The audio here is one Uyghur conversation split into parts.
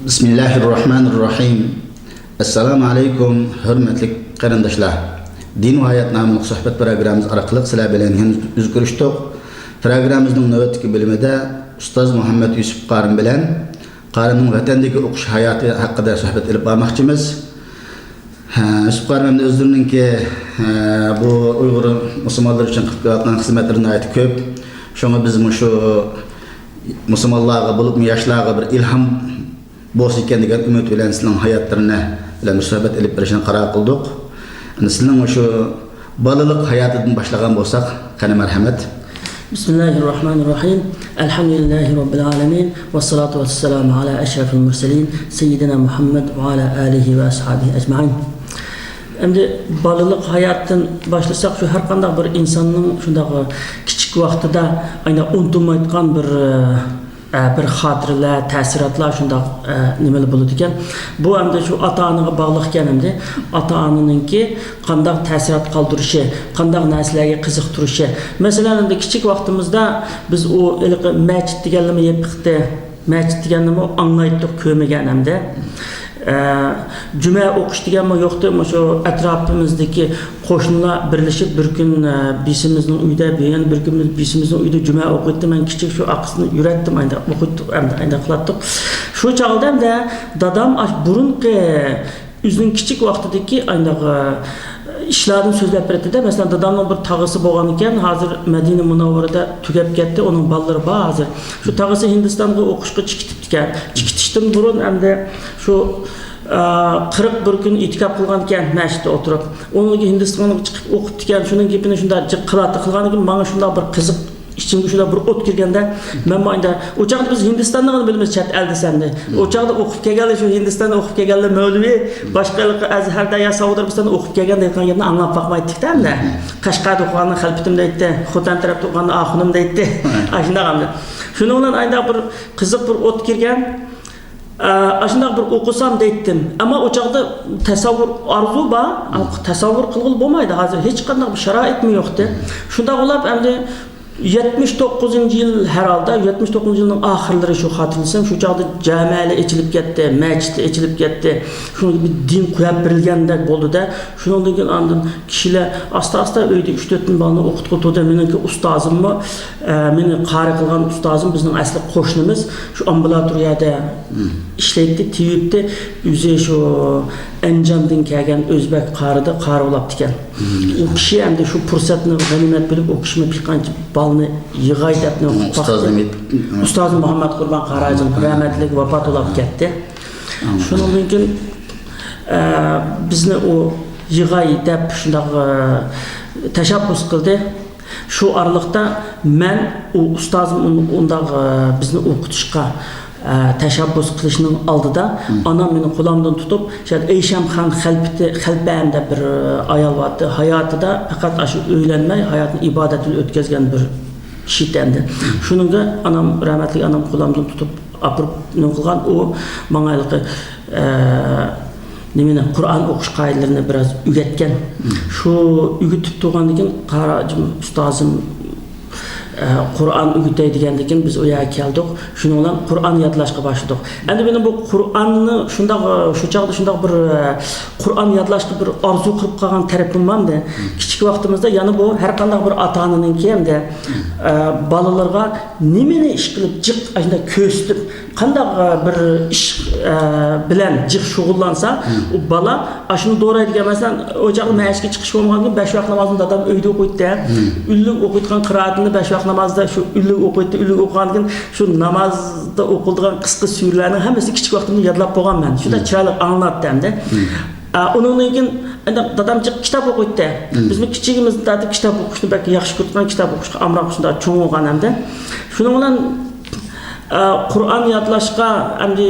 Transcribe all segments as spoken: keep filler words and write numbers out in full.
بىسمىللاھىررەھمانىررەھىم. ئەسسالامۇ ئەلەيكۇم، ھۆرمەتلىك قېرىنداشلار. دىن ۋە ھايات ناملىق سۆھبەت پروگراممىمىز ئارقىلىق سىلەر بىلەن يەنە يۈز كۆرۈشتۇق. پروگراممىمىزنىڭ نۆۋەتتىكى بۆلۈمىدە ئۇستاز مۇھەممەد يۈسۈپ قارىم بىلەن قارىمنىڭ ۋەتەندىكى ئوقۇش ھاياتى ھەققىدە سۆھبەت ئېلىپ بارماقچىمىز. ھە، يۈسۈپ قارىم ئەمدى ئۆزلىرىنىڭكى، ھە، بۇ ئۇيغۇر مۇسۇلمانلىرى ئۈچۈن قىلىپ كېلىۋاتقان خىزمەتلىرى ناھايىتى كۆپ. شۇڭا بىز مۇشۇ مۇسۇلمانلارغا، بولۇپمۇ ياشلارغا بىر ئىلھام بولسا ئىكەن دېگەن ئۈمىد بىلەن سىلەرنىڭ ھاياتلىرىنى بىلەن بىر سۆھبەت ئېلىپ بېرىشنى قارار قىلدۇق. ئەمدى سىلەرنىڭ مۇشۇ بالىلىق ھاياتىدىن باشلىغان بولساق، قېنى مەرھەمەت. بىسمىللاھىررەھمانىررەھىم. ئەلھەمدۇلىللاھى رەببىل ئالەمىن. ۋەسسالاتۇ ۋەسسالامۇ ئەلا ئەشرەفىل مۇرسەلىن. سەييىدىنا مۇھەممەد ۋە ئەلا ئالىھى ۋە ئەسھابىھى ئەجمەئىن. ئەمدى بالىلىق ھاياتتىن باشلىساق، شۇ ھەر قانداق بىر ئىنساننىڭ شۇنداق كىچىك ۋاقتىدا ئاينا ئۇنتۇلمايدىغان بىر، ئە، بىر خاتىرىلەر، تەسىراتلار شۇنداق، ئە، نېمىلەر بولىدىكەن. بۇ ئەمدى شۇ ئاتا-ئانىغا باغلىق ئىكەن ئەمدى. ئاتا-ئانىنىڭكى قانداق تەسىرات قالدۇرۇشى، قانداق نەرسىلەرگە قىزىقتۇرۇشى. مەسىلەن، ئەمدى كىچىك ۋاقتىمىزدا بىز ئۇ ھېلىقى مەچىت دېگەنلىمۇ يېپىقتى. مەچىت دېگەننىمۇ ئاڭلايتتۇق، كۆرمىگەن ئەمدى. ئە، جۈمە ئوقۇش دېگەنمۇ يوقتى، مۇشۇ ئەتراپىمىزدىكى قوشنىلار بىرلىشىپ بىر كۈن، ئە، بىسىمىزنىڭ ئۆيىدە، بىر يەنە بىر كۈن بىسىمىزنىڭ ئۆيىدە جۈمە ئوقۇيتتى. مەن كىچىك شۇ ئارقىسىنى يۈرەتتىم، ئايدا ئوقۇيتتۇق، ئەمدى ئايدا قىلاتتۇق. شۇ چاغدا ئەمدى دادام ئاش بۇرۇنقى ئۆزىنىڭ كىچىك ۋاقتىدىكى ئاينداق، ئە، ئىشلاردىن سۆزلەپ بېرەتتى-دە. مەسىلەن، دادامنىڭ بىر تاغىسى بولغانىكەن، ھازىر مەدىنە مۇنەۋۋەرىدە تۈگەپ كەتتى، ئۇنىڭ بالىلىرى بار ھازىر. شۇ تاغىسى ھىندىستانغا ئوقۇشقا چىقىپ كەتكەن. چىقىشتىن بۇرۇن ئەمدى شۇ، ئە، قىرىق بىر كۈن ئېتىكاپ قىلغانىكەن مەسچىتتە ئولتۇرۇپ. ئۇنىڭدىن كېيىن ھىندىستانغا چىقىپ ئوقۇپتىكەن، شۇنىڭ گېپىنى شۇنداق جىق قىلاتتى، قىلغاندىن كېيىن ماڭا شۇنداق بىر قىزىق، ئىچىمگە شۇنداق بىر ئوت كىرگەندە، مەن ئايدا، ئۇ چاغدا بىز ھىندىستاننىڭ بىلىمىز، چەت ئەل دېسەمدە. ئۇ چاغدا ئوقۇپ كەلگەنلەر، شۇ ھىندىستاندا ئوقۇپ كەلگەنلەر مەۋلىۋى، باشقا ئەزھەردە يا سەئۇدى ئەرەبىستاندا ئوقۇپ كەلگەن دەيدىغان گەپنى ئاڭلاپ باقمايتتۇق-دە ئەمدى. قەشقەردە ئوقۇغاندا خەلپىتىم دەيتتى، خوتەن تەرەپتە ئوقۇغاندا ئاخۇنۇم دەيتتى. ئاشۇنداق ئەمدى. شۇنىڭ بىلەن ئايدا بىر قىزىق بىر ئوت كىرگەن. ئە، ئاشۇنداق بىر ئوقۇسام دەيتتىم. ئەمما ئۇ چاغدا تەسەۋۋۇر، ئارزۇ بار، تەسەۋۋۇر قىلغىلى بولمايدۇ. ھازىر ھېچقانداق بىر شارائىتمۇ يوقتى. شۇنداق بولۇپ ئەمدى يەتمىش توققۇزىنچى يىل ھەرھالدا، يەتمىش توققۇزىنچى يىلنىڭ ئاخىرلىرى شۇ خاتىرىلىسەم، شۇ چاغدا جامەلەر ئېچىلىپ كەتتى، مەچىتلەر ئېچىلىپ كەتتى. شۇنىڭغا بىر دىن قويۇپ بېرىلگەندەك بولدى-دە. شۇنىڭدىن كېيىن ئاندىن كىشىلەر ئاستا-ئاستا ئۆيدە ئۈچ-تۆت بالىنى ئوقۇتقىلى تۇردى. مېنىڭكى ئۇستازىممۇ، ئە، مېنى قارى قىلغان ئۇستازىم بىزنىڭ ئەسلى قوشنىمىز، شۇ ئامبۇلاتورىيەدە ئىشلەيتتى، تېۋىپتى. ئۆزى شۇ ئەنجاندىن كەلگەن ئۆزبەك قارىدا قارى بولاپتىكەن. ئۇ كىشى ئەمدى شۇ پۇرسەتنى غەنىيمەت بىلىپ، ئۇ كىشىمۇ بىر قانچە بالىنى يىغاي دەپنى باقتى. ئۇستازىم مۇھەممەد قۇربان قاراجىم رەھمەتلىك ۋاپات بولاپ كەتتى. شۇنىڭدىن كېيىن، ئە، بىزنى ئۇ يىغاي دەپ شۇنداق، ئە، تەشەببۇس قىلدى. شۇ ئارىلىقتا مەن ئۇ ئۇستازىم ئۇن-، ئۇنداق، ئە، بىزنى ئوقۇتۇشقا، ئە، تەشەببۇس قىلىشنىڭ ئالدىدا ئانام مېنى قولۇمدىن تۇتۇپ، شۇ ئەيشەمخان خەلپىتى، خەلپەم دەپ بىر، ئە، ئايال بارتى. ھاياتىدا پەقەت ئاشۇ ئۆيلەنمەي، ھاياتىنى ئىبادەت بىلەن ئۆتكۈزگەن بىر كىشى ئىكەندى. شۇنىڭغا ئانام، رەھمەتلىك ئانام قولۇمدىن تۇتۇپ ئاپىرىپ نېمە قىلغان، ئۇ ماڭا ھېلىقى، ئە، نېمىنى، قۇرئان ئوقۇش قائىدىلىرىنى بىراز ئۆگەتكەن. شۇ ئۆگىتىپ تۇرغاندىن كېيىن قاراجىم ئۇستازىم، ئە، قۇرئان ئۆگىتەي دېگەندىن كېيىن بىز ئۇ يەرگە كەلدۇق. شۇنىڭ بىلەن قۇرئان يادلاشقا باشلىدۇق. ئەمدى مېنىڭ بۇ قۇرئاننى شۇنداق، شۇ چاغدا شۇنداق بىر، ئە، قۇرئان يادلاشقا بىر ئارزۇ قىلىپ قالغان تەرىپىم بار ئىدى. كىچىك ۋاقتىمىزدا يەنە بۇ ھەر قانداق بىر ئاتا-ئانىنىڭكى ئەمدى، ئە، بالىلىرىغا نېمىنى ئىش قىلىپ جىق ئاشۇنداق كۆرسىتىپ، قانداق، ئە، بىر ئىش، ئە، بىلەن جىق شۇغۇللانسا، ئۇ بالا ئاشۇنى دورايدىكەن. مەسىلەن، ئۇ چاغدا مەشىقكە چىقىش بولمىغاندىكىن بەش ۋاق نامازنى دادام ئۆيدە ئوقۇيتتى. ئۈنلۈك ئوقۇيدىغان قىرائىتىنى بەش ۋاق نامازدا شۇ ئۈنلۈك ئوقۇيتتى. ئۈنلۈك ئوقۇغاندىن كېيىن شۇ نامازدا ئوقۇلىدىغان قىسقا سۈرىلەرنىڭ ھەممىسىنى كىچىك ۋاقتىمدا يادلاپ بولغان مەن. شۇنداق چىرايلىق ئاڭلىناتتى ئەمدى. ئە، ئۇنىڭدىن كېيىن ئەمدى دادام جىق كىتاب ئوقۇيتتى. بىزمۇ كىچىكىمىزدە دادام كىتاب ئوقۇشنى بەك ياخشى كۆرىدىغان، كىتاب ئوقۇشقا ئامراق شۇنداق چوڭ بولغان ئەمدى. شۇنىڭ بىلەن، ئە، قۇرئان يادلاشقا ئەمدى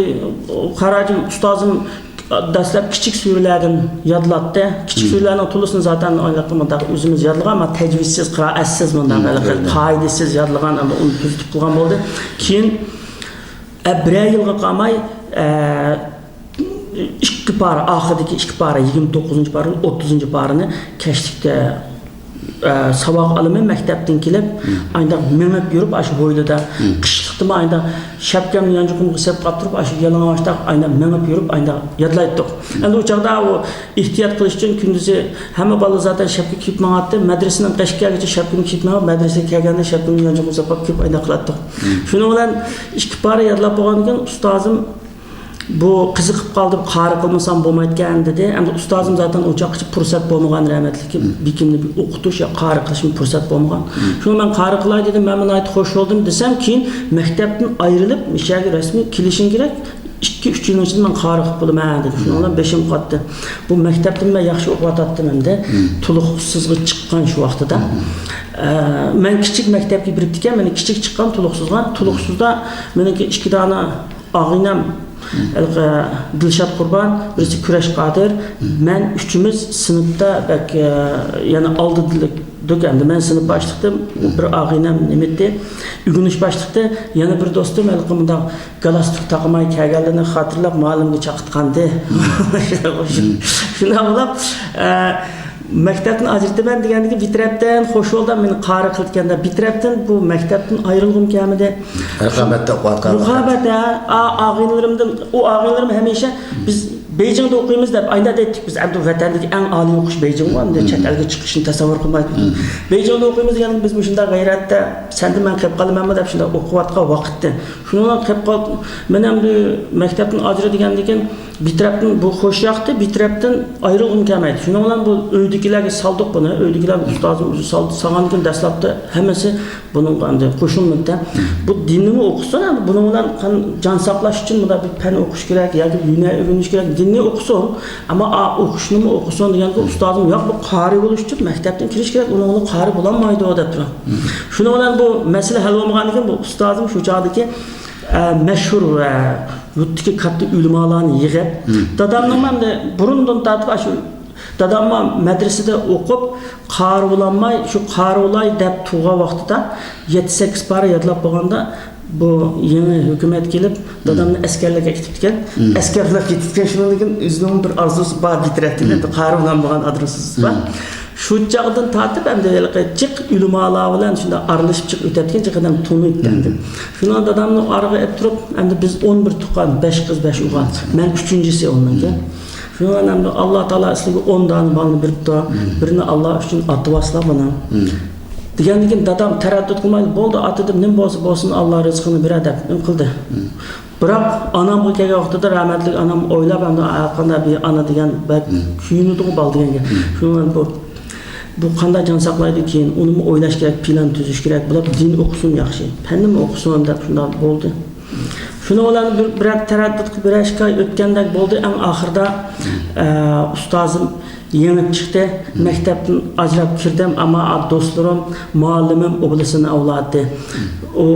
قاراجىم ئۇستازىم دەسلەپ كىچىك سۈرىلەردىن يادلاتتى. كىچىك سۈرىلەرنىڭ تولىسىنى زاتەن ئايلاقتا مۇنداق ئۆزىمىز يادلىغان، ئەمما تەجۋىزسىز، قىرائەتسىز مۇنداق قائىدىسىز يادلىغان، ئەمما ئۇنى تۈزىتىپ قىلغان بولدى. كېيىن، ئە، بىرەر يىلغا قالماي، ئە، ئىككى پارە، ئاخىرىدىكى ئىككى پارە، يىگىرمە توققۇزىنچى پارە، ئوتتۇزىنچى پارىنى كەچلىكتە ئە، ساۋاق ئالىمەن مەكتەپتىن كېلىپ، ئاينداق مېڭىپ يۈرۈپ، ئاشۇ ھويلىدا، قىشلىقتىمۇ ئاينداق شەپكەمنى يانچۇقۇمغا سېلىپ قاپتۇرۇپ، ئاشۇ يالىڭاچتا ئاينداق مېڭىپ يۈرۈپ، ئاينداق يادلايتتۇق. ئەمدى ئۇ چاغدا ئۇ ئېھتىيات قىلىش ئۈچۈن كۈندۈزى ھەممە بالا زاتەن شەپكە كىيىپ ماڭاتتى. مەدرىسىنىڭ قەشكە كەلگۈچە شەپكىنى كىيىپ مېڭىپ، مەدرىسىگە كەلگەندە شەپكىنى يانچۇقىغا سېلىپ قويۇپ كىرىپ ئاينداق قىلاتتۇق. شۇنىڭ بىلەن ئىككى پارە يادلاپ بولغاندىن كېيىن ئۇستازىم بۇ قىزىقىپ قالدىم، قارى قىلمىسام بولمايدىكەن دېدى. ئەمدى ئۇستازىم زاتەن ئۇ چاغقىچە پۇرسەت بولمىغان رەھمەتلىككە، بېكىمنى بىر ئوقۇتۇش يا قارى قىلىشمۇ پۇرسەت بولمىغان. شۇڭا مەن قارى قىلاي دېدىم، مەن ناھايىتى خوش بولدۇم دېسەم، كېيىن مەكتەپتىن ئايرىلىپ، مۇشۇ يەرگە رەسمىي كېلىشىڭ كېرەك، ئىككى، ئۈچ يىلنىڭ ئىچىدە مەن قارى قىلىپ بولىمەن دېدى. شۇنىڭ بىلەن بېشىم قاتتى. بۇ مەكتەپتىن مەن ياخشى ئوقۇۋاتاتتىم ئەمدى. تولۇقسىزغا چىققان شۇ ۋاقتىدا. ئە، مەن كىچىك مەكتەپكە بېرىپتىكەن، مېنى كىچىك چىققان تولۇقسىزغا. تولۇقسىزدا مېنىڭكى ئىككى دانە ئاغىنەم، ھېلىقى دىلشات قۇربان، بىرسى كۈرەش قادىر. مەن ئۈچىمىز سىنىپتا بەك، ئە، يەنە ئالدىدا ئىدۇق ئەمدى. مەن سىنىپ باشلىقتىم، بىر ئاغىنەم نېمىتى، ئۆگىنىش باشلىقتى. يەنە بىر دوستۇم ھېلىقى مۇنداق گالستۇك تاقىماي كەلگەنلىرىنى خاتىرىلاپ مۇئەللىمگە چاقىتقانىدى. شۇنداق بولۇپ، ئە، مەكتەپتىن ئاجرىتىمەن دېگەندىكى بىر تەرەپتىن خوش بولدۇم، مېنى قارى قىلىدىكەن دەپ، بىر تەرەپتىن بۇ مەكتەپتىن ئايرىلغۇم كەلمىدى. رىقابەتتە ئوقۇۋاتقان ۋاقىت. رىقابەت، ھە. ئا-، ئاغىنىلىرىمدىن، ئۇ ئاغىنىلىرىم ھەمىشە بىز بېيجىڭدا ئوقۇيمىز دەپ، ئايدا دەيتتۇق بىز، ئەمدى ۋەتەندىكى ئەڭ ئالىي ئوقۇش بېيجىڭغۇ، ئەمدى چەت ئەلگە چىقىشنى تەسەۋۋۇر قىلمايتتۇق. بېيجىڭدا ئوقۇيمىز دېگەندىكىن بىز مۇشۇنداق غەيرەتتە، سەندىن مەن قېلىپ قالىمەنمۇ دەپ شۇنداق ئوقۇۋاتقان ۋاقىتتى. شۇنىڭ بىلەن قېلىپ قالدىم. مەن ئەمدى مەكتەپتىن ئاجرا دېگەندىكىن بىر تەرەپتىن بۇ خوش ياقتى، بىر تەرەپتىن ئايرىلغۇم كەلمەيتتى. شۇنىڭ بىلەن بۇ ئۆيدىكىلەرگە سالدۇق بۇنى. ئۆيدىكىلەر ئۇستازىم ئۆزى سالدى. سالغاندىن كېيىن دەسلەپتە ھەممىسى بۇنىڭغا ئەمدى قوشۇلمىدى. بۇ دىننىمۇ ئوقۇسۇن، ئەمدى بۇنىڭ بىلەن قان-، جان ساقلاش ئۈچۈن مۇنداق بىر پەن ئوقۇش كېرەك ياكى ھۈنەر ئۆگىنىش كېرەك. دىننى ئوقۇسۇن، ئەمما ئا-، ئوقۇشنىمۇ ئوقۇسۇن دېگەندىكىن ئۇستازىم، ياق، بۇ قارى بولۇش ئۈچۈن مەكتەپتىن كىرىش كېرەك، ئۇنىڭ بىلەن قارى بولالمايدۇ دەپ تۇرۇپ. شۇنىڭ بىلەن بۇ مەسىلە ھەل بولمىغاندىن كېيىن بۇ ئۇستازىم شۇ چاغدىكى، ئە، مەشھۇر ۋە يۇرتتىكى كاتتا ئۆلىمالارنى يىغىپ، دادامنىڭ ئەمدى بۇرۇندىن تارتىپ ئاشۇ داداممۇ مەدرىسىدە ئوقۇپ، قارى بولالماي، شۇ قارى بولاي دەپ تۇرغان ۋاقتىدا، يەتتە سەككىز پارە يادلاپ بولغاندا، بۇ يېڭى ھۆكۈمەت كېلىپ، دادامنى ئەسكەرلەرگە كېتىپتىكەن. ئەسكەرلەرگە كېتىپتىكەن، شۇنىڭدىن كېيىن ئۆزىنىڭ بىر ئارزۇسى بار، بىر تەرەپتىن قارى بولالمىغان ئارزۇسى بار. شۇ چاغدىن تارتىپ ئەمدى ھېلىقى جىق ئۆلىمالار بىلەن شۇنداق ئارىلىشىپ جىق ئۆتەتتىكەن، جىق ئادەم تونۇيتتى ئەمدى. شۇنىڭ دادامنى ئارىغا ئېلىپ تۇرۇپ، ئەمدى بىز ئون بىر تۇغقان، بەش قىز، بەش ئوغۇل. مەن ئۈچىنچىسى ئۇنىڭكى. شۇنىڭ بىلەن ئەمدى ئاللا تائالا سىلەرگە ئون دانە بالىنى بېرىپتۇ. بىرىنى ئاللا ئۈچۈن ئاتىۋالسىلا بۇنى. دېگەندىن كېيىن دادام تەرەددۇت قىلمايلا، بولدى، ئاتا دېدىم، نېمە بولسا بولسۇن، ئاللا رىزقىنى بېرە دەپ نېمە قىلدى. بىراق ئانامغا كەلگەن ۋاقتىدا رەھمەتلىك ئانام ئويلاپ، ئەمدى ھەرقانداق بىر ئانا دېگەن بەك كۆيۈنىدىغۇ بالا دېگەنگە. شۇنىڭ بىلەن بۇ، بۇ قانداق جان ساقلايدۇ كېيىن، ئۇنىمۇ ئويلاش كېرەك، پىلان تۈزۈش كېرەك، بۇلار دىن ئوقۇسۇن ياخشى، پەننىمۇ ئوقۇسۇن دەپ شۇنداق بولدى. شۇنىڭ بىلەن بىر، بىرەر تەرەددۇت قىلىپ، بىرەر ئىككى ئاي ئۆتكەندەك بولدى. ئەڭ ئاخىرىدا، ئە، ئۇستازىم يېڭىپ چىقتى. مەكتەپتىن ئاجراپ كىردىم، ئەمما دوستلىرىم، مۇئەللىمىم ئوبلىسىنى ئاۋلاتتى. ئۇ،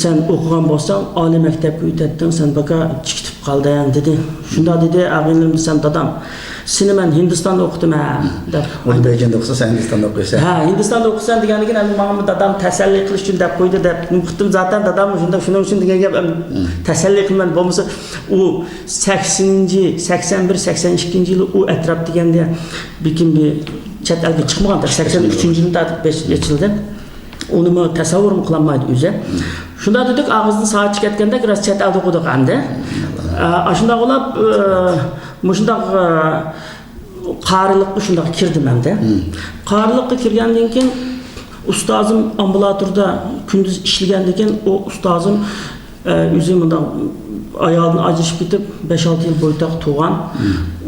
سەن ئوقۇغان بولساڭ، ئالىي مەكتەپكە ئۆتەتتىڭ، سەن بىكار چىقىپ قالدىڭ، دېدى. شۇنداق دېدى، ئاغىنىلىرىم دېسەم، دادام، سېنى مەن ھىندىستاندا ئوقۇتىمەن، دەپ. ئۇنى بېيجىڭدا ئوقۇسا، سەن ھىندىستاندا ئوقۇيسەن. ھە، ھىندىستاندا ئوقۇسەن دېگەندىكىن، ئەمدى ماڭىمۇ دادام تەسەللى قىلىش ئۈچۈن دەپ قويدى، دەپ نېمە قىپتىم. زاتەن دادام شۇنداق، شۇنىڭ ئۈچۈن دېگەن گەپ، ئەم، تەسەللى قىلىمەن. بولمىسا، ئۇ سەكسىنىنچى، سەكسەن بىر، سەكسەن ئىككىنچى يىلى ئۇ ئەتراپ دېگەندە بىكىم بىر چەت ئەلگە چىقمىغان، سەكسەن ئۈچىنچى يىلىدا ئېچىلدى. ئۇنىمۇ تەسەۋۋۇرمۇ قىلالمايدۇ ئۆزى. شۇنداق دېدۇق، ئاغزىدىن ساچى كەتكەندەك راست چەت ئەلدە ئوقۇدۇق ئەمدى. ئا، ئاشۇنداق بولۇپ، ئە، مۇشۇنداق، ئە، قارىلىققا شۇنداق كىردىم ئەمدى. قارىلىققا كىرگەندىن كېيىن ئۇستازىم ئامبۇلاتوردا كۈندۈز ئىشلىگەندىن كېيىن ئۇ ئۇستازىم ئە، ئۆزى مۇنداق ئايالىدىن ئاجرىشىپ كېتىپ، بەش-ئالتە يىل بويتاق تۇغان.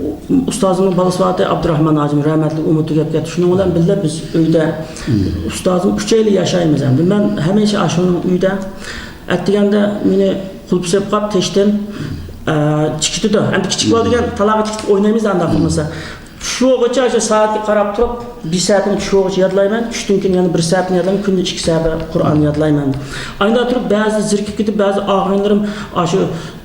ئۇ-، ئۇستازىمنىڭ بالىسى بار ئىدى، ئابدۇراخمان ھاجىم، رەھمەتلىك ئۇمۇتى كەپ كەتتى. شۇنىڭ بىلەن بىللە بىز ئۆيدە ئۇستازىم ئۈچەيلى ياشايمىز ئەمدى. مەن ھەمىشە ئاشۇنىڭ ئۆيىدە. ئەتىگەندە مېنى قۇلۇپ سېلىپ قاپ تېشتىن، ئە، چىقىتىدۇ. ئەمدى كىچىك بالا دېگەن تالاغا چىقىپ ئوينايمىز ئانداق قىلمىسا. چۈش بولغۇچە شۇ سائەتكە قاراپ تۇرۇپ، بىر سائەتنى چۈش بولغۇچە يادلايمەن، چۈشتىن كېيىن يەنە بىر سائەتنى يادلايمەن، كۈندە ئىككى سائەت قۇرئان يادلايمەن. ئاينىدا تۇرۇپ بەزىدە زېرىكىپ كېتىپ، بەزى ئاغىنىلىرىم ئاشۇ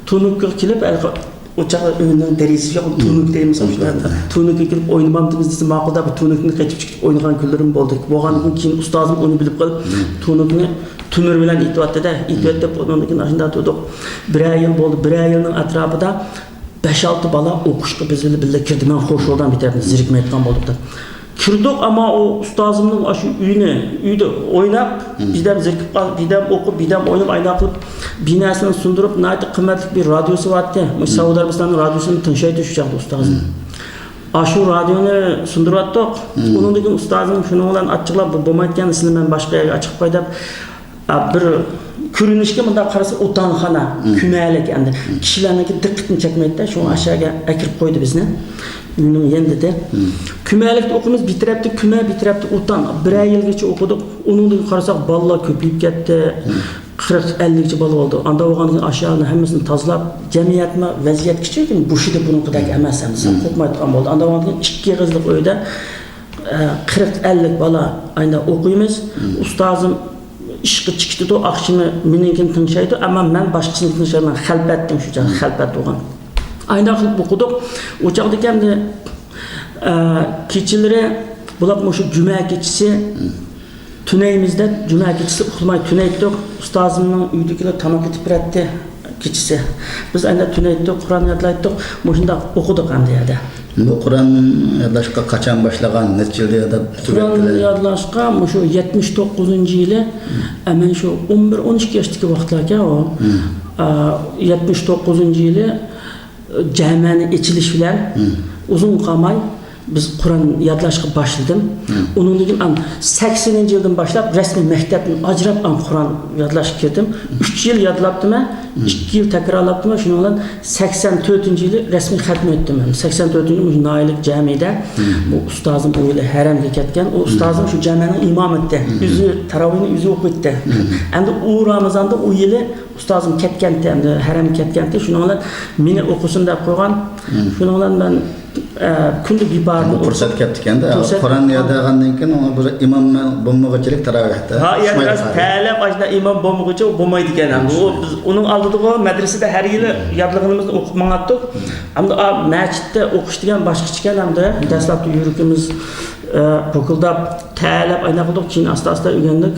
تونۇككىغا كېلىپ، ھېلىقى ئۇ چاغدا ئۆينىڭ دېرىزىسى يوق، تونۇك دەيمىز، شۇنداق. تونۇككا كېلىپ ئوينىمامتىمىز دېسە ماقۇل دەپ، تونۇكنى قېچىپ چىقىپ ئوينىغان كۈنلىرىم بولدى. بولغاندىن كېيىن ئۇستازىم ئۇنى بىلىپ قېلىپ، تونۇكنى تۆمۈر بىلەن ئېتىۋەتتى-دە، ئېتىۋەتتى دەپ، ئۇنىڭدىن كېيىن ئاشۇنداق تۇردۇق. بىرەر يىل بولدى، بىرەر يىلنىڭ ئەتراپىدا بەش-ئالتە بالا ئوقۇشقا بىز بىلەن بىللە كىردى. مەن خوش بولدۇم، بىر تەرەپتىن زېرىكمەيدىغان بولدۇق دەپ. كىردۇق، ئەمما ئۇ ئۇستازىمنىڭ ئاشۇ ئۆيىنى، ئۆيدە ئويناپ، بىردەم زېكىپ قال-، بىردەم ئوقۇپ، بىردەم ئويناپ، ئايلاپ قىلىپ، بىناسىنى سۇندۇرۇپ، ناھايىتى قىممەتلىك بىر رادىيوسى بارتتى. مۇشۇ سەئۇدى ئەرەبىستاننىڭ رادىيوسىنى تىڭشايتتى شۇ چاغدا ئۇستازىم. ئاشۇ رادىيونى سۇندۇرۇۋاتتۇق. ئۇنىڭدىن كېيىن ئۇستازىم شۇنىڭ بىلەن ئاچچىقلاپ، «بۇ بولمايدىكەن، سىلىنى مەن باشقا يەرگە ئاچىقىپ قوي» دەپ، ئا، بىر كۆرۈنۈشكە مۇنداق قارىسا ئوتانخانا، كۆمەلىك ئەمدى. كىشىلەرنىڭكى دىققىتىنى چەكمەيدىدە، شۇڭا ئاشۇ يەرگە ئەكىرىپ قويدى بىزنى. ئۆينىڭ يېنىدا. كۆمەلىكتە ئوقۇيمىز، بىر تەرەپتە كۆمە، بىر تەرەپتە ئوتان. بىرەر يىلغىچە ئوقۇدۇق. ئۇنىڭدىن قارىساق بالىلار كۆپىيىپ كەتتى. قىرىق، ئەللىكچە بالا بولدى. ئاندا بولغاندىن كېيىن ئاشۇ يەرنى ھەممىسىنى تازىلاپ، جەمئىيەتمۇ ۋەزىيەت كىچىك، بوشىدى بۇرۇنقىدەك ئەمەس، ھەممىسى قورقمايدىغان بولدى. ئاندا بولغاندىن كېيىن ئىككى ئېغىزلىق ئۆيدە، ئە، قىرىق، ئەللىك بالا ئايدا ئوقۇيمىز. ئۇستازىم ئىشقا چىقىۋېتىدۇ، ئاخشىمى مېنىڭكىنى تىڭشايدۇ، ئەمما مەن باشقىسىنى تىڭشايمەن. خەلپەتتىم شۇ چاغ، خەلپەت بولغان. ئايدا قىلىپ ئوقۇدۇق. ئۇ چاغدىكى ئەمدى، ئە، كېچىلىرى بولۇپ مۇشۇ جۈمە كېچىسى تۈنەيمىز دەپ، جۈمە كېچىسى ئۇخلىماي تۈنەيتتۇق. ئۇستازىمنىڭ ئۆيىدىكىلەر تاماق ئېتىپ بېرەتتى كېچىسى. بىز ئەنە تۈنەيتتۇق، قۇرئان يادلايتتۇق. مۇشۇنداق ئوقۇدۇق ئەمدى يەردە. بۇ قۇرئان يادلاشقا قاچان باشلىغان، نەچچە يىلدا يادلاپ قۇرئان تۈگەتتىلەر؟ يادلاشقا مۇشۇ يەتمىش توققۇزىنچى يىلى، ئە، مەن شۇ ئون بىر، ئون ئىككى ياشتىكى ۋاقىتلاركەن ئۇ. ئە، يەتمىش توققۇزىنچى يىلى، ئە، جامەنى ئېچىلىش بىلەن ئۇزۇن قالماي بىز قۇرئان يادلاشقا باشلىدىم. ئۇنىڭدىن كېيىن ئان سەكسىنىنچى يىلدىن باشلاپ رەسمىي مەكتەپتىن ئاجراپ ئان قۇرئان يادلاشقا كىردىم. ئۈچ يىل يادلاپتىمەن، ئىككى يىل تەكرارلاپتىمەن. شۇنىڭ بىلەن سەكسەن تۆتىنچى يىلى رەسمىي خەتمە ئۆتتۈم. سەكسەن تۆتىنچى يىلى مۇشۇ ناھىيەلىك جامىدە بۇ ئۇستازىم ئۇ يىلى ھەرەمگە كەتكەن. ئۇ ئۇستازىم شۇ جامەنىڭ ئىمامى ئىدى. ئۆزى تاراۋىھنى ئۆزى ئوقۇيتتى. ئەمدى ئۇ رامىزاندا ئۇ يىلى ئۇستازىم كەتكەنتى، ئەمدى ھەرەمگە كەتكەنتى. شۇنىڭ بىلەن مېنى ئوقۇسۇن دەپ قويغان. شۇنىڭ بىلەن مەن، ئە، كۈندە بىر پارىنى بۇ پۇرسەت كەپتىكەندە، پۇرسەت قۇرئان يادلىغاندىن كېيىن ئۇ بىر ئىمام بولمىغۇچىلىك تاراۋىھتا. ھا، يەنى ئۇخلايدۇ راست قارى. تەلەپ ئاشۇنداق ئىمام بولمىغۇچە ئۇ بولمايدىكەن. ئەمدى ئۇ بىز ئۇنىڭ ئالدىدىغۇ مەدرىسىدە ھەر يىلى يادلىغىنىمىزنى ئوقۇپ ماڭاتتۇق. ئەمدى ئا، مەسچىتتە ئوقۇش دېگەن باشقىچىكەن ئەمدى. دەسلەپتە يۈرىكىمىز، ئە، پوكۇلداپ، تەلەپ ئايناق قىلدۇق، كېيىن ئاستا-ئاستا ئۆگەندۇق.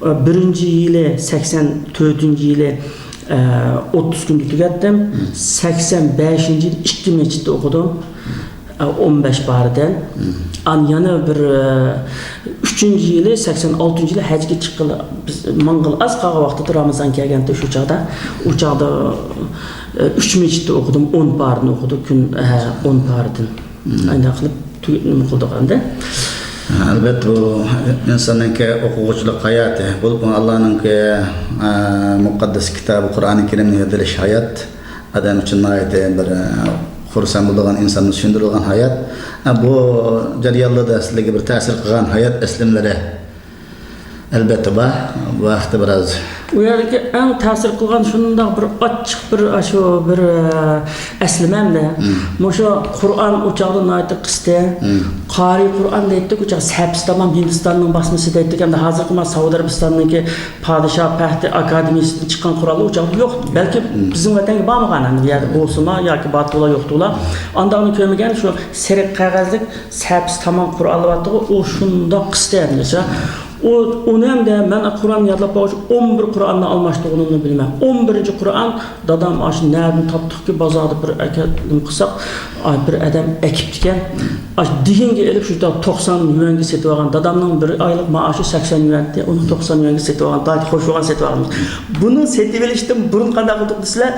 ئە، بىرىنچى يىلى، سەكسەن تۆتىنچى يىلى، ئە، ئوتتۇز كۈندە تۈگەتتىم. سەكسەن بەشىنچى يىلى ئىككى مەسچىتتە ئوقۇدۇم. ئە، ئون بەش پارىدىن. ئان يەنە بىر، ئە، ئۈچىنچى يىلى، سەكسەن ئالتىنچى يىلى ھەجگە چىققىلى، بىز ماڭغىلى ئاز قالغان ۋاقتىدا رامىزان كەلگەنتى شۇ چاغدا. ئۇ چاغدا، ئە، ئۈچ مەسچىتتە ئوقۇدۇم، ئون پارىدىن ئوقۇدۇق، كۈن، ئە، ئون پارىدىن. ئانداق قىلىپ تۈگىتىپ نېمە قىلدۇق ئەمدى. ئەلۋەتتە، بۇ ئىنساننىڭكى ئوقۇغۇچىلىق ھاياتى، بولۇپمۇ ئاللانىڭكى، ئە، مۇقەددەس كىتابى قۇرئانى كەرىمنى يادلىش ھايات ئادەم ئۈچۈن ناھايىتى بىر، ئە، خۇرسەن بولىدىغان، ئىنساننى سۆيۈندۈرىدىغان ھايات. ئە، بۇ جەريانلاردا سىلەرگە بىر تەسىر قىلغان ھايات ئەسلىمىلىرى؟ ئەلۋەتتە بار. بۇ ھەقتە بىراز. ئۇ يەردىكى ئەڭ تەسىر قىلغان شۇنداق بىر ئاچچىق بىر، ئاشۇ بىر، ئە، ئەسلىمەمدە. مۇشۇ قۇرئان ئۇ چاغدا ناھايىتى قىستى. قارىي قۇرئان دەيتتۇق، ئۇ چاغ سەپىسى تامام ھىندىستاننىڭ باسمىسى دەيتتۇق. ئەمدى ھازىرقى ما سەئۇدى ئەرەبىستاننىڭكى پادىشاھ پەھدى ئاكادېمىيىسىدىن چىققان قۇرئانلار ئۇ چاغدا يوق. بەلكى بىزنىڭ ۋەتەنگە بارمىغان ئەمدى بۇ يەردە بولسىمۇ ياكى بارتۇلا يوقتۇلا. ئانداقنى كۆرمىگەن شۇ سېرىق قەغەزلىك سەپىسى تامام قۇرئانلار بارتتىغۇ، ئۇ شۇنداق قىستى ئەمدى. ئۇ، ئۇنى ئەمدى مەن قۇرئان يادلاپ بولغاچ، ئون بىر قۇرئاننى ئالماشتۇرغىنىمنى بىلىمەن. ئون بىرىنچى قۇرئان دادام ئاشۇ نەدىن تاپتۇقكى، بازاردا بىر ئەكەلدىم قىلساق، ئاي، بىر ئادەم ئەكىپتىكەن. ئاشۇ دېگىنگە ئېلىپ، شۇ توقسان يۈەنگە سېتىۋالغان. دادامنىڭ بىر ئايلىق مائاشى سەكسەن يۈەن ئىدى. ئۇنى توقسان يۈەنگە سېتىۋالغان. دايىت خوشبۇغان سېتىۋالغان. بۇنى سېتىۋېلىشتىن بۇرۇن قانداق قىلدۇق دېسىلە،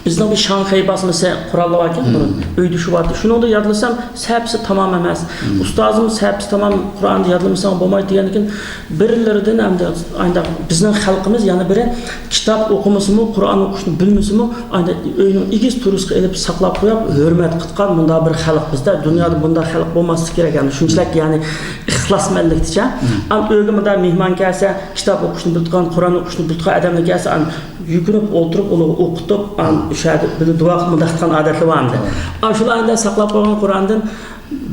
بىزنىڭ بىر شاڭخەي باسمىسى قورالى باركەن بۇرۇن، ئۆيدە شۇ بارتى. شۇنىڭدا يادلىسام، سەپىسى تامام ئەمەس. ئۇستازىم سەپىسى تامام قۇرئاننى يادلىمىساڭ بولمايدۇ دېگەندىكىن، بىرلىرىدىن ئەمدى ئانداق بىزنىڭ خەلقىمىز يەنە بىرى كىتاب ئوقۇمىسىمۇ، قۇرئان ئوقۇشنى بىلمىسىمۇ، ئانداق ئۆينىڭ ئېگىز تۇرۇسىغا ئېلىپ ساقلاپ قويۇپ، ھۆرمەت قىلىدىغان مۇنداق بىر خەلق بىزدە. دۇنيادا بۇنداق خەلق بولماسلىق كېرەك. يەنى شۇنچىلىك يەنى ئىخلاسمەنلىكتىچە. ئەمما ئۆيگە مۇنداق مېھمان كەلسە، كىتاب ئوقۇشنى بىلىدىغان، قۇرئان ئوقۇشنى بىلىدىغان ئادەملەر كەلسە، ئەمما يۈكۈنۈپ ئولتۇرۇپ، ئۇنىڭغا ئوقۇتۇپ، ئان، شۇ يەردە بىللە دۇئا قىلىپ مۇنداق قىلغان ئادەتلەر بار ئەمدى. ئان، شۇلار ئەمدى ساقلاپ قويغان قۇرئاندىن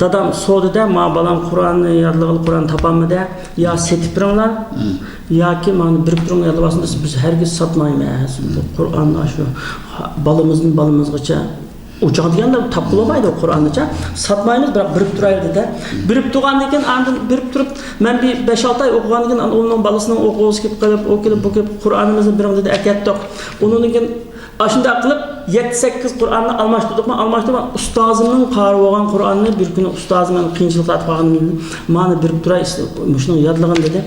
دادام سودىدە، ما بالام قۇرئاننى يادلىغىلى قۇرئان تاپالمىدى، يا سېتىپ بېرىڭلار، ياكى مانا بېرىپ تۇرۇڭ يادلىۋالسۇن دېسە، بىز ھەرگىز ساتمايمىز. بۇ قۇرئان شۇ بالىمىزدىن بالىمىزغىچە ئۇ چاغ دېگەندە تاپقىلى بولمايدۇ قۇرئاننىچە. ساتمايمىز، بىراق بېرىپ تۇرايلى دېدى. بېرىپ تۇرغاندىن كېيىن، ئاندىن بېرىپ تۇرۇپ، مەن بىر بەش-ئالتە ئاي ئوقۇغاندىن كېيىن، ئۇنىڭ بالىسىنىڭ ئوقۇغۇسى كېلىپ قېلىپ، ئۇ كېلىپ، بۇ كېلىپ، قۇرئانىمىزنى بېرىڭ دېدى، ئەكەتتۇق. ئۇنىڭدىن كېيىن ئاشۇنداق قىلىپ يەتتە سەككىز قۇرئاننى ئالماشتۇردۇقمۇ، ئالماشتۇرماي، ئۇستازىمنىڭ قارى بولغان قۇرئاننى بىر كۈنى ئۇستازىم، مەن قىيىنچىلىقتا قالغان، مانا بېرىپ تۇراي، مۇشۇنى يادلىغىن دېدى.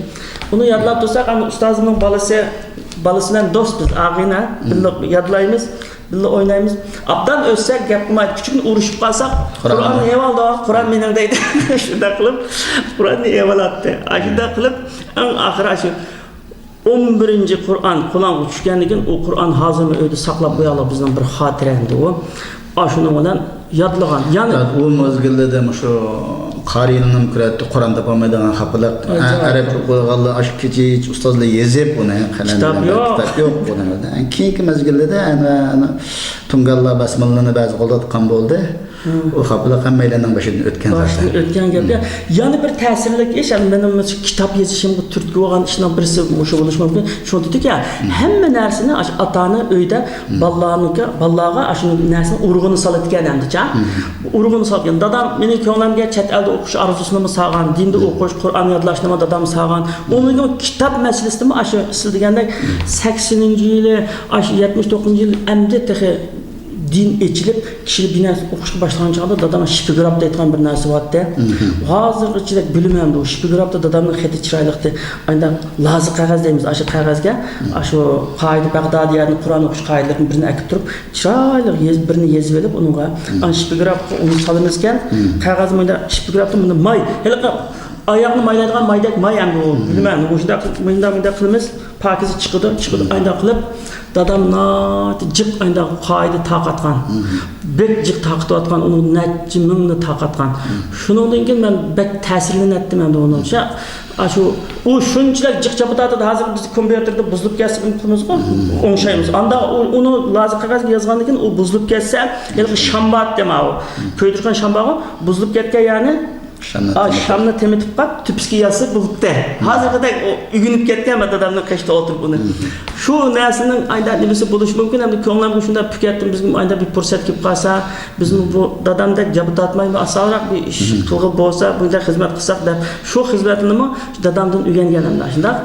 ئۇنى يادلاپ تۇرساق، ئەمدى ئۇستازىمنىڭ بالىسى، بالىسى بىلەن دوست بىز، ئاغىنە، بىللە يادلايمىز، بىللە ئوينايمىز. ئابدان ئۆتسە گەپ قىلمايدۇ، كىچىككىنە ئۇرۇشۇپ قالساق، قۇرئاننى، قۇرئاننى ئېۋالدى، قۇرئان مېنىڭ دەيدۇ. شۇنداق قىلىپ قۇرئاننى ئېۋالاتتى. ئاشۇنداق قىلىپ ئەڭ ئاخىرى شۇ ئون بىرىنچى قۇرئان قولۇڭغا چۈشكەندىن كېيىن، ئۇ قۇرئان ھازىرمۇ ئۆيدە ساقلاپ قويايلى، بىزنىڭ بىر خاتىرە ئەمدى ئۇ. ئاشۇنىڭ بىلەن يادلىغان. يەنە ئۇ مەزگىلدە مۇشۇ قارىيلىرىمۇ كۆرەتتى، قۇرئان تاپالمايدىغان خاپىلىق. ئەجەب. ئەرەبچە ئوقۇيدىغانلار ئاشۇ كېچە ئۇستازلار يېزىپ ئۇنى، قەلەم كىتاب بىلەن يوق. كىتاب يوق بۇنىڭ. كېيىنكى مەزگىلدە ئەنە، ئەنە تۇڭگانلار بەسمىللىنى بەزى قولدا تۇتقان بولدى. ئۇ خاپىلىق ھەممەيلەننىڭ بېشىدىن ئۆتكەن باشتىن زادى. ئۆتكەن گەپ. يەنە بىر تەسىرلىك ئىش، ئەمدى مېنىڭ مۇشۇ كىتاب يېزىشىمغا تۈرتكە بولغان ئىشنىڭ بىرسى مۇشۇ بولۇشى مۇمكىن. شۇ دېدىكى، ھەممە نەرسىنى ئاشۇ ئاتا-ئانا ئۆيدە بالىلارنىڭكى، بالىلارغا ئاشۇ نەرسىنى ئۇرۇقىنى سالىدىكەن ئەمدىچە. ئۇرۇقىنى سالىدىكەن. دادام مېنىڭ كۆڭلۈمگە چەت ئەلدە ئوقۇش ئارزۇسىنىمۇ سالغان، دىندا ئوقۇش، قۇرئان يادلاشنىمۇ دادام سالغان. ئۇنىڭدىن كىتاب مەسىلىسىدىمۇ ئاشۇ سىز دېگەندەك سەكسىنىنچى يىلى، ئاشۇ يەتمىش توققۇزىنچى يىل ئەمدى تېخى دىن ئېچىلىپ، كىشىلەر بىر نەرسە ئوقۇشقا باشلىغان چاغدا دادام شىپىگراف دەيدىغان بىر نەرسە بارتتى. ھازىرغىچىدەك بىلىمەن بۇ شىپىگرافتا دادامنىڭ خېتى چىرايلىقتى. ئانداق لازا قەغەز دەيمىز، ئاشۇ قەغەزگە، ئاشۇ قائىدە بەغدادىيەدىن قۇرئان ئوقۇش قائىدىلىرىدىن بىرنى ئەكىپ تۇرۇپ، چىرايلىق يېز-، بىرنى يېزىۋېلىپ، ئۇنىڭغا ئانا شىپىگرافقا ئۇنى سالىمىزكەن، قەغەز مۇنداق، شىپىگرافتا مۇنداق ماي، ھېلىقى ئاياغنى مايلايدىغان مايدەك ماي ئەمدى ئۇ. بىلىمەن، مۇشۇنداق، مۇنداق، مۇنداق قىلىمىز. پاكىزى چىقىدۇ، چىقىدۇ، ئاينداق قىلىپ، دادام ناھايىتى جىق ئاينداق قائىدە تارقاتقان. بەك جىق تارقىتىۋاتقان، ئۇنىڭ نەچچە مىڭنى تارقاتقان. شۇنىڭدىن كېيىن مەن بەك تەسىرلىنەتتىم ئەمدى ئۇنىڭ. شۇ، ئاشۇ، ئۇ شۇنچىلىك جىق چاپا تارتىدۇ، ھازىر بىز كومپيۇتېردا بۇزۇلۇپ كەتسە نېمە قىلىمىزغۇ؟ ئوڭشايمىز. ئاندا ئۇ، ئۇنى لازا قەغەزگە يازغاندىن كېيىن ئۇ بۇزۇلۇپ كەتسە، ھېلىقى شام بارتتى ماۋۇ. كۆيدۈرگەن شام بارغۇ، بۇزۇلۇپ كەتكەن يەرنى شامنى ئا، تېمىتىپ. شامنى تېمىتىپ قاپ، تۈپىسىگە يازسا بولۇپتى. ھازىرقىدەك ئۆگىنىپ كەتكەن مەن دادامنىڭ قېشىدا ئولتۇرۇپ ئۇنى. شۇ نەرسىنىڭ ئايدا نېمىسى بولۇشى مۇمكىن، ئەمدى كۆڭلۈمگە شۇنداق پۈكەتتىم، بىزگىمۇ ئايدا بىر پۇرسەت كېلىپ قالسا، بىزمۇ بۇ دادامدەك جاپا تارتمايمۇ، ئاسانراق بىر ئىش قىلغىلى بولسا، بۇنداق خىزمەت قىلساق دەپ، شۇ خىزمەتنىمۇ دادامدىن ئۆگەنگەن ئەمدى شۇنداق.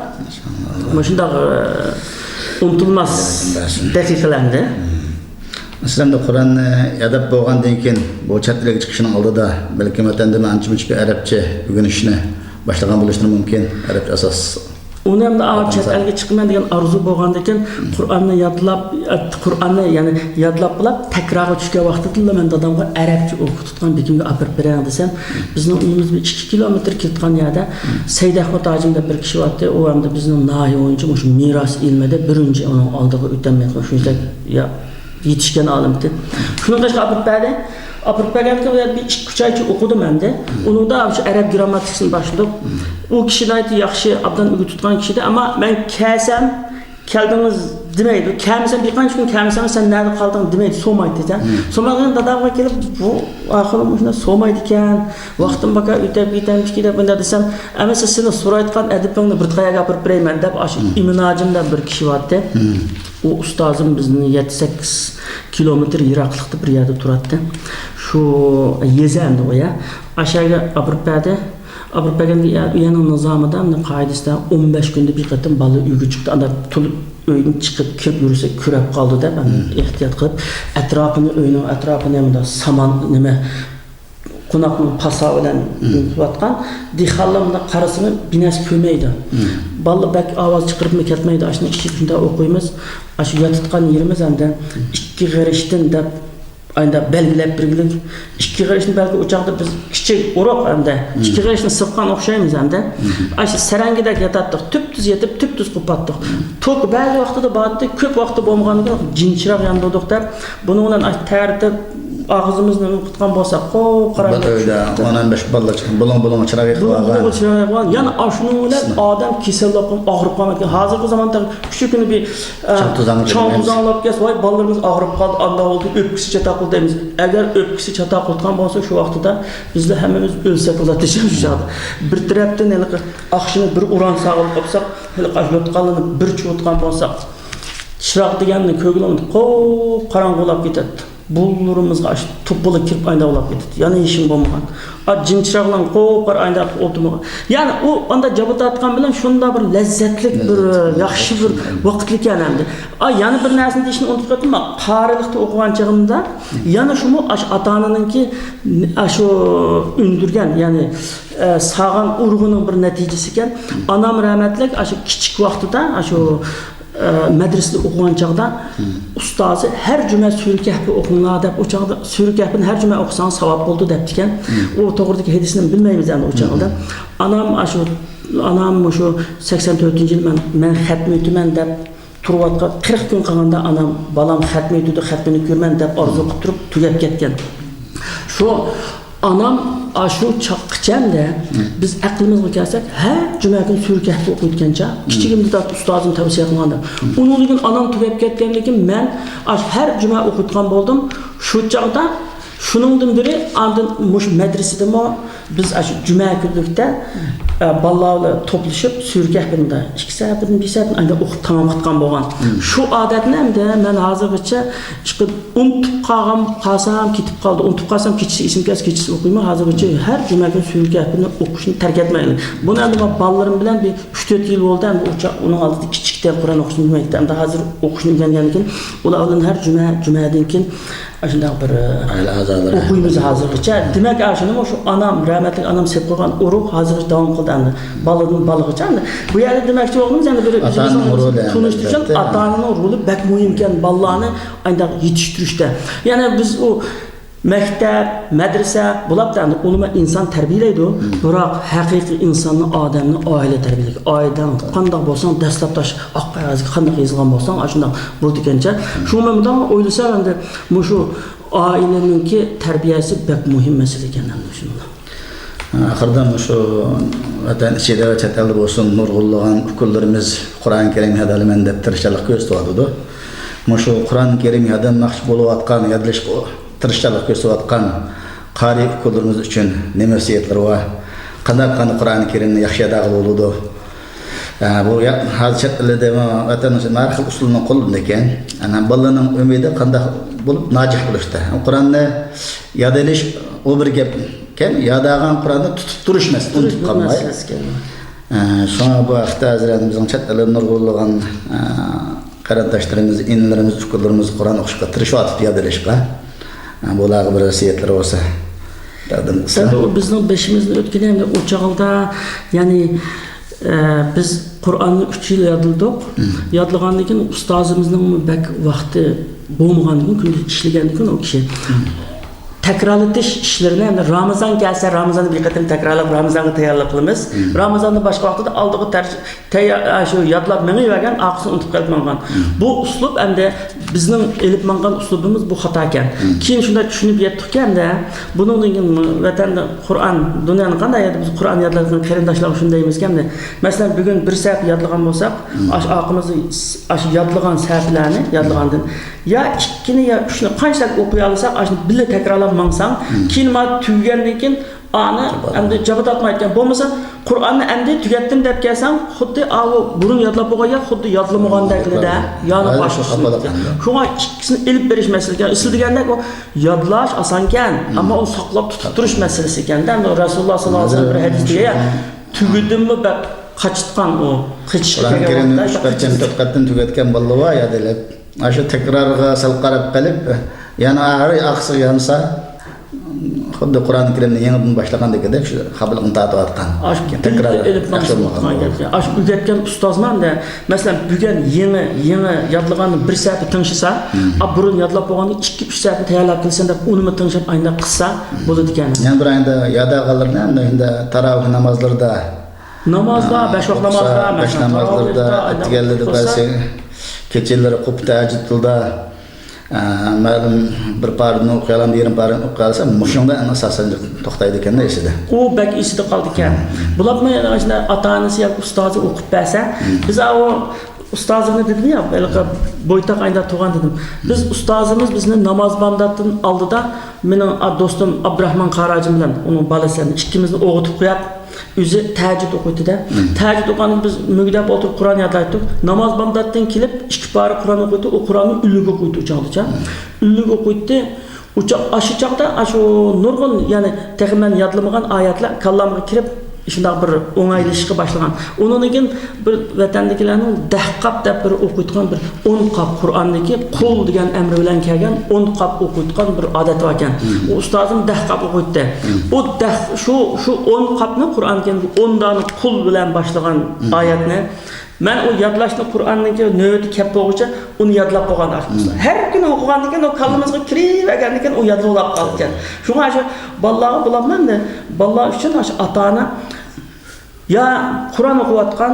مۇشۇنداق، ئە، ئۇنتۇلماس دەقىقىلەر ئەمدى. مەسىلەن، قۇرئاننى يادلاپ بولغاندىن كېيىن، بۇ چەت ئەلگە چىقىشنىڭ ئالدىدا، بەلكىم ۋەتەندىمۇ ئانچە-مۇنچە بىر ئەرەبچە ئۆگىنىشنى باشلىغان بولۇشلىرى مۇمكىن، ئەرەبچە ئاساس. ئۇنى ئەمدى، ئا، چەت ئەلگە چىقىمەن دېگەن ئارزۇ بولغاندىن كېيىن، قۇرئاننى يادلاپ، قۇرئاننى، يەنى يادلاپ بولۇپ، تەكرارغا چۈشكەن ۋاقتىدىلا مەن دادامغا ئەرەبچە ئوقۇتۇپ تۇتقان بېكىمگە ئاپىرىپ بېرەڭ دېسەم، بىزنىڭ ئۆيىمىز بىر ئىككى كىلومېتىر كېتىدىغان يەردە سەيدەھمەت ھاجىم دەپ بىر كىشى بارتتى. ئۇ ئەمدى بىزنىڭ ناھىيە بويىچە مۇشۇ مىراس ئىلمىدە بىرىنچى، ئۇنىڭ ئالدىغا ئۆتەلمەيدىغان شۇنچىلىك، يا، يېتىشكەن ئالىمتى. شۇنىڭغا ئاپىرىپ بەردى. ئاپىرىپ بەرگەندىن كېيىن ئۇ يەردە بىر ئىككى، ئۈچ ئايچە ئوقۇدۇم ئەمدى. ئۇنىڭدا شۇ ئەرەب گرامماتىكىسىنى باشلىدۇق. ئۇ كىشى ناھايىتى ياخشى، ئابدان ئۆگىتىپ تۇتقان كىشى ئىدى. ئەمما مەن كەلسەم، كەلدىڭىز دېمەيدۇ. كەلمىسەم، بىر قانچە كۈن كەلمىسەم، سەن نەدە قالدىڭ دېمەيدۇ، سورىمايدۇ تېزەن. سورىمايدىغان دادامغا كېلىپ، بۇ ئاخىرى مۇشۇنداق سورىمايدىكەن. ۋاقتىم باكا ئۆتەپ كېتەمدىكى دەپ مۇنداق دېسەم، ئەمىسە سېنى سورايدىغان ئەدىپىڭنى بىر قەيەرگە ئاپىرىپ بېرەيمەن دەپ، ئاشۇ ئىمىن ھاجىم دەپ بىر كىشى بارتتى. ئۇ ئۇستازىم بىزدىن يەتتە سەككىز كىلومېتىر يىراقلىقتا بىر يەردە تۇراتتى. شۇ يېزا ئەمدى ئۇ يەر. ئاشۇ يەرگە ئاپىرىپ بەردى. ئاپىرىپ بەرگەندە، ئۇ يەرنىڭ نىزامىدا، مۇنداق قائىدىسىدە ئون بەش كۈندە بىر قېتىم بالا ئۆيگە چىقتى. ئانداق تولۇق ئۆيدىن چىقىپ كىرىپ يۈرسە كۆرەپ قالىدۇ دەپ، ئەمدى ئېھتىيات قىلىپ، ئەتراپىنى، ئۆينىڭ ئەتراپىنى مۇنداق سامان، نېمە، قوناقنىڭ پاسا بىلەن نېمىلەۋاتقان. دېھقانلار مۇنداق قارىسىمۇ بىر نەرسە كۆرمەيدۇ. بالىلار بەك ئاۋاز چىقىرىپمۇ كەتمەيدۇ. ئاشۇنىڭ ئىچىدە شۇنداق ئوقۇيمىز. ئاشۇ ياتىدىغان يېرىمىز ئەمدى ئىككى غېرىشتىن دەپ ئايدا بەلگىلەپ بەرگىلى. ئىككى غېرىشنى بەلكى ئۇ چاغدا بىز كىچىك ئۇرۇق ئەمدى. ئىككى غېرىشنى سىغقان ئوخشايمىز ئەمدى. ئاشۇ سەرەڭگىدەك ياتاتتۇق. تۈپتۈز يېتىپ، تۈپتۈز قوپاتتۇق. توك بەزى ۋاقتىدا باراتتى، كۆپ ۋاقتى بولمىغاندىكىن جىن چىراغ ياندۇردۇق دەپ، بۇنىڭ بىلەن ئاشۇ تەرىتىپ ئاغزىمىزنى نېمە قىلغان بولساق، قوپقاراڭغۇ بىر ئۆيدە چۈشۈپ كېتىپتۇ. ئون ئون بەش بالا چىقىپ، بۇلۇڭ-بۇلۇڭ چىراغ يېقىپ بۇلۇڭ-بۇلۇڭ چىراغ يېقىپ قالغان. يەنە ئاشۇنىڭ بىلەن ئادەم كېسەل بولۇپ، ئاغرىپ قالغان. ھازىرقى زاماندا كۈچۈككىنە بىر، ئە، چاڭ توزاڭ چاڭ توزاڭلاپ كەتسە، ۋاي، بالىلىرىمىز ئاغرىپ قالدى، ئانداق بولدى، ئۆپكىسى چاتاق قىلدى دەيمىز. ئەگەر ئۆپكىسى چاتاق قىلىدىغان بولسا، شۇ ۋاقتىدا بىزلا ھەممىمىز ئۆلسەك بولاتتى شۇ چاغدا. بىر تەرەپتىن ھېلىقى ئاخشىنى بىر ئۇران ساغىلىپ قاپساق، ھېلىقى ئاشۇ يوتقانلىرىنى بىر چۇۋۇتقان بولساق، چىراغ دېگەننى كۆرگىلى قوپقاراڭغۇلاپ كېتەتتى. بۇللىرىمىزغا ئاشۇ توپىلا كىرىپ ئاينداق ئۇلاپ كېتىدۇ. يەنە ھېچنېمە بولمىغان. ئا، جىنچىراغلارنى قوپار ئاينداق ئولتۇرمىغان. يەنى ئۇ ئاندا جابا تارتقان بىلەن شۇنداق بىر لەززەتلىك، بىر لەززەتلىك، ياخشى بىر ۋاقىتلىكەن ئەمدى. ئا، يەنە بىر نەرسىنى دېيىشنى ئۇنتۇپ كەتتىم. مەن قارىلىقتا ئوقۇغان چېغىمدا يەنە شۇمۇ ئاشۇ ئاتا-ئانىنىڭكى ئاشۇ ئۈندۈرگەن، يەنى، ئە، سالغان ئۇرۇقىنىڭ بىر نەتىجىسىكەن. ئانام رەھمەتلىك ئاشۇ كىچىك ۋاقتىدا ئاشۇ ئە، مەدرىسىدە ئوقۇغان چاغدا ئۇستازى ھەر جۈمە سۈرە كەھپى ئوقۇڭلار دەپ، ئۇ چاغدا سۈرە كەھپىنى ھەر جۈمە ئوقۇساڭ ساۋاب بولىدۇ دەپتىكەن. ئۇ توغرىدىكى ھەدىسنى بىلمەيمىز ئەمدى ئۇ چاغدا. ئانام ئاشۇ، ئانام مۇشۇ سەكسەن تۆتىنچى يىل مەن، مەن خەتمە ئۆتىمەن دەپ تۇرۇۋاتقان، قىرىق كۈن قالغاندا ئانام، بالام خەتمە ئۆتىدۇ، خەتمىنى كۆرىمەن دەپ ئارزۇ قىلىپ تۇرۇپ تۈگەپ كەتكەن. شۇ ئانام ئاشۇ چاغقىچە ئەمدى بىز ئەقلىمىزگە كەلسەك، ھەر جۈمە كۈنى سۈرە كەھپى ئوقۇيدىكەنچە. كىچىكىمدە ئۇستازىم تەۋسىيە قىلغاندا. ئۇنىڭدىن كېيىن ئانام تۈگەپ كەتكەندىن كېيىن مەن ئاشۇ ھەر جۈمە ئوقۇيدىغان بولدۇم. شۇ چاغدا شۇنىڭدىن بېرى ئاندىن مۇشۇ مەدرىسىدىمۇ بىز ئاشۇ جۈمە كۈنلۈكتە، ئە، بالىلار بىلەن توپلىشىپ سۈرە كەھپىنى ئىككى سەھىپىدىن بىر سەھىپىنى ئاندىن ئوقۇپ تامام قىلغان بولغان. شۇ ئادەتنى ئەمدى مەن ھازىرغىچە ئىشقىلىپ ئۇنتۇپ قالغان، قالسام كېتىپ قالدى. ئۇنتۇپ قالسام كېچىسى ئېسىمگە كەلسە كېچىسى ئوقۇيمەن. ھازىرغىچە ھەر جۈمە كۈنى سۈرە كەھپىنى ئوقۇشنى تەرك ئەتمەيمەن. بۇنى ئەمدى مەن بالىلىرىم بىلەن بىر ئۈچ تۆت يىل بولدى. ئەمدى ئۇ چاغ ئۇنىڭ ئالدىدا كىچىكتە قۇرئان ئوقۇشنى بىلمەيتتى. ئەمدى ھازىر ئوقۇشنى ئۆگەنگەندىن كېيىن ئۇلار بىلەن ھەر جۈمە، جۈمەدىن كېيىن ئاشۇنداق بىر ئائىلە ئەزالىرى ئوقۇيمىز ھازىرغىچە. دېمەك، ئاشۇنىمۇ شۇ ئانام، رەھمەتلىك ئانام سېلىپ قويغان ئۇرۇق ھازىرغىچە داۋام قىلدى ئەمدى. بالىدىن بالىغىچە ئەمدى. بۇ يەردە دېمەكچى بولغىنىمىز، يەنە بىر ئۆزىمىزنىڭ ئاتا-ئانىنىڭ رولى، تونۇشتۇرۇش ئۈچۈن ئەلۋەتتە. ئاتا-ئانىنىڭ رولى بەك مۇھىمكەن بالىلارنى ئانداق يېتىشتۈرۈشتە. يەنە بىز ئۇ مەكتەپ، مەدرىسە بولۇپتا ئەمدى ئۇلىما ئىنسان تەربىيەلەيدۇ. بىراق ھەقىقىي ئىنساننى، ئادەمنى ئائىلە تەربىيەلەيدۇ. ئائىلىدە قانداق بولساڭ، دەسلەپ تاش ئاق قەغەزگە قانداق يېزىلغان بولساڭ، ئاشۇنداق بولىدىكەنچە. شۇڭا مەن مۇنداق ئويلىسام ئەمدى مۇشۇ ئائىلىنىڭكى تەربىيەسى بەك مۇھىم مەسىلە ئىكەن ئەمدى شۇنداق. ئاخىرىدا مۇشۇ ۋەتەن ئىچىدە ۋە چەت ئەلدە بولسۇن، نۇرغۇنلىغان ئۇكىلىرىمىز قۇرئان كەرىم يادلىمەن دەپ تىرىشچانلىق كۆرسىتىۋاتىدۇ. مۇشۇ قۇرئان كەرىم يادلانماقچى بولۇۋاتقان، يادلىشىشقا تىرىشچانلىق كۆرسىتىۋاتقان قارىي ئۇكىلىرىمىز ئۈچۈن نېمە ۋەسىيەتلىرى بار؟ قانداق قىلغاندا قۇرئان كەرىمنى ياخشى يادلىغىلى بولىدۇ؟ ئە، بۇ يا-، ھازىر چەت ئەللەردە ۋەتەندىشلار ھەر خىل ئۇسۇلنى قوللىنىدىكەن. ئەنە، بالىلارنىڭ ئۈمىدى قانداق بولۇپ ناجىھ بولۇشتا؟ قۇرئاننى ياد ئېلىش ئۇ بىر گەپكەن، يادلىغان قۇرئاننى تۇتۇپ تۇرۇش مەسىلىسى، ئۇنتۇپ قالماي. ئە، شۇڭا بۇ ھەقتە ھازىر ئەنە بىزنىڭ چەت ئەلدە نۇرغۇنلىغان، ئە، قېرىنداشلىرىمىز، ئىنىلىرىمىز، ئۇكىلىرىمىز قۇرئان ئوقۇشقا تىرىشىۋاتىدۇ، ياد ئېلىشقا. ئە، بۇلارغا بىر ۋەسىيەتلىرى بولسا تەقدىم قىلسا. ئەمدى ئۇ بىزنىڭ بېشىمىزدىن ئۆتكىنى ئەمدى ئۇ چاغدا، يەنى، ئە، بىز قۇرئاننى ئۈچ يىل يادلىدۇق. يادلىغاندىن كېيىن ئۇستازىمىزنىڭ بەك ۋاقتى بولمىغاندىن كېيىن، كۈندۈز ئىشلىگەندىن كېيىن ئۇ كىشى تەكرارلىتىش ئىشلىرىنى، ئەمدى رامىزان كەلسە، رامىزاندا بىر قېتىم تەكرارلاپ، رامىزانغا تەييارلىق قىلىمىز. رامىزاندىن باشقا ۋاقىتتا ئالدىغا تەر-، تەييار، ئا، شۇ يادلاپ مېڭىۋەرگەن، ئارقىسىنى ئۇنتۇپ قېلىپ ماڭغان. بۇ ئۇسلۇب ئەمدى بىزنىڭ ئېلىپ ماڭغان ئۇسلۇبىمىز بۇ خاتاكەن. كېيىن شۇنداق چۈشىنىپ يەتتۇقكى، ئەمدى بۇنىڭدىن كېيىن ۋەتەندە قۇرئان، دۇنيانىڭ قانداق يەردە بىز قۇرئان يادلايدىغان قېرىنداشلارغا شۇنى دەيمىزكى، ئەمدى، مەسىلەن، بۈگۈن بىر سەھىپە يادلىغان بولساق، ئاشۇ ئارقىمىزدا ئاشۇ يادلىغان سەھىپىلەرنى يادلىغاندىن يا ئىككىنى يا ئۈچنى قانچىلىك ئوقۇيالىساق، ئاشۇنى بىللە تەكرارلاپ ماڭساڭ، كېيىن مانا تۈگىگەندىن كېيىن ئانى ئەمدى جابا تارتمايدىكەن. بولمىسا قۇرئاننى ئەمدى تۈگەتتىم دەپ كەلسەڭ، خۇددى ئاۋۇ بۇرۇن يادلاپ بولغان يەر خۇددى يادلىمىغاندەكلا-دە، يەنە باشلىشىدىكەن. شۇڭا ئىككىسىنى ئېلىپ بېرىش مەسىلىسى ئىكەن. سىز دېگەندەك ئۇ يادلاش ئاسانكەن، ئەمما ئۇنى ساقلاپ تۇتۇپ تۇرۇش مەسىلىسى ئىكەن. ئەمدى رەسۇلۇللا ساللاللاھۇ ئەلەيھى ۋەسەللەم بىر ھەدىستە دېگەن، تۈگىدىممۇ بەك قاچىتقان ئۇ، قېچىشقا قۇرئان كەلگەن كەرىمنى ۋاقىتتا ئۈچ قېتىم، تۆت قېتىم تۈگەتكەن بالىلار بار ياد ئېلىپ. ئاشۇ تەكرارغا سەل قاراپ قېلىپ، يەنە ئارقىسىغا يانسا، خۇددى قۇرئان كەرىمنى يېڭىدىن باشلىغاندەك شۇ خاپىلىقنى تارتىۋاتقان. ئاشۇ تەكرار ئېلىپ ياخشى بولمىغان. ئاشۇ ئۆگەتكەن ئۇستازلار ئەمدى، مەسىلەن، بۈگۈن يېڭى، يېڭى يادلىغاننى بىر سەھىپە تىڭشىسا، ئا، بۇرۇن يادلاپ بولغاننى ئىككى، ئۈچ سەھىپە تەييارلاپ كەلسەم دەپ ئۇنىمۇ تىڭشاپ ئاينداق قىلسا بولىدىكەن. يەنە بىر ئايدا يادلىغانلىرىنى ئەمدى ئەمدى تاراۋىھ نامازلىرىدا نامازدا، ئا، بەش ۋاق نامازدا، بەش مەسىلەن، نامازلىردا، تاراۋىھتا، ئەتىگەنلىرى بەلكى كېچىلىرى قوپتا ھاجەتلىدا، ئا، مەلۇم بىر پارىنى ئوقۇيالامدۇ، يېرىم پارىنى ئوقۇيالسا، مۇشۇنىڭدا ئەڭ ئاساسەن توختايدىكەن-دە ئېسىدە. ئۇ بەك ئېسىدە قالىدىكەن. بولۇپمۇ يەنە ئاشۇنداق ئاتا-ئانىسى ياكى ئۇستازى ئوقۇپ بەرسە، بىز ئاۋۇ ئۇستازىمنى دېدىم يا، ھېلىقى بويتاق ئايدا تۇغان دېدىم. بىز ئۇستازىمىز بىزنى ناماز بامداتتىن ئالدىدا مېنىڭ ئا، دوستۇم ئابدۇراخمان قاراجىم بىلەن ئۇنىڭ بالىسى ئىككىمىزنى ئويغىتىپ قويۇپ، ئۆزى تەھەججۇد ئوقۇيتتى-دە. تەھەججۇد ئوقۇغاندا بىز مۈگدەپ ئولتۇرۇپ قۇرئان يادلايتتۇق. ناماز بامداتتىن كېلىپ ئىككى پارە قۇرئان ئوقۇيتتى. ئۇ قۇرئاننى ئۈللىگە ئوقۇيتتى ئۇ چاغدىچە. ئۈللىگە ئوقۇيتتى. ئۇ چاغ، ئاشۇ چاغدا ئاشۇ نۇرغۇن، يەنى تېخى مەن يادلىمىغان ئايەتلەر كاللامغا كىرىپ، شۇنداق بىر ئوڭايلىشىشقا باشلىغان. ئۇنىڭدىن كېيىن بىر ۋەتەندىكىلەرنىڭ دەھقاپ دەپ بىر ئوقۇيدىغان بىر ئون قاپ قۇرئاننىكى قۇل دېگەن ئەمرى بىلەن كەلگەن ئون قاپ ئوقۇيدىغان بىر ئادەت باركەن. ئۇ ئۇستازىم دەھقاپ ئوقۇيتتى. ئۇ دەھ-، شۇ، شۇ ئون قاپنى قۇرئان كەرىمدىكى ئون دانە قۇل بىلەن باشلىغان ئايەتنى مەن ئۇ يادلاشنى قۇرئاننىڭكى نۆۋىتى كەپ بولغۇچە ئۇنى يادلاپ بولغان ئاشۇ. ھەر كۈنى ئوقۇغاندىن كېيىن ئۇ كاللىمىزغا كىرىۋەرگەندىن كېيىن ئۇ يادلىۋاپ قالىدىكەن. شۇڭا ئاشۇ بالىلارغا بولامدۇ ئەمدى، بالىلار ئۈچۈن ئاشۇ ئاتا-ئانا يا قۇرئان ئوقۇۋاتقان،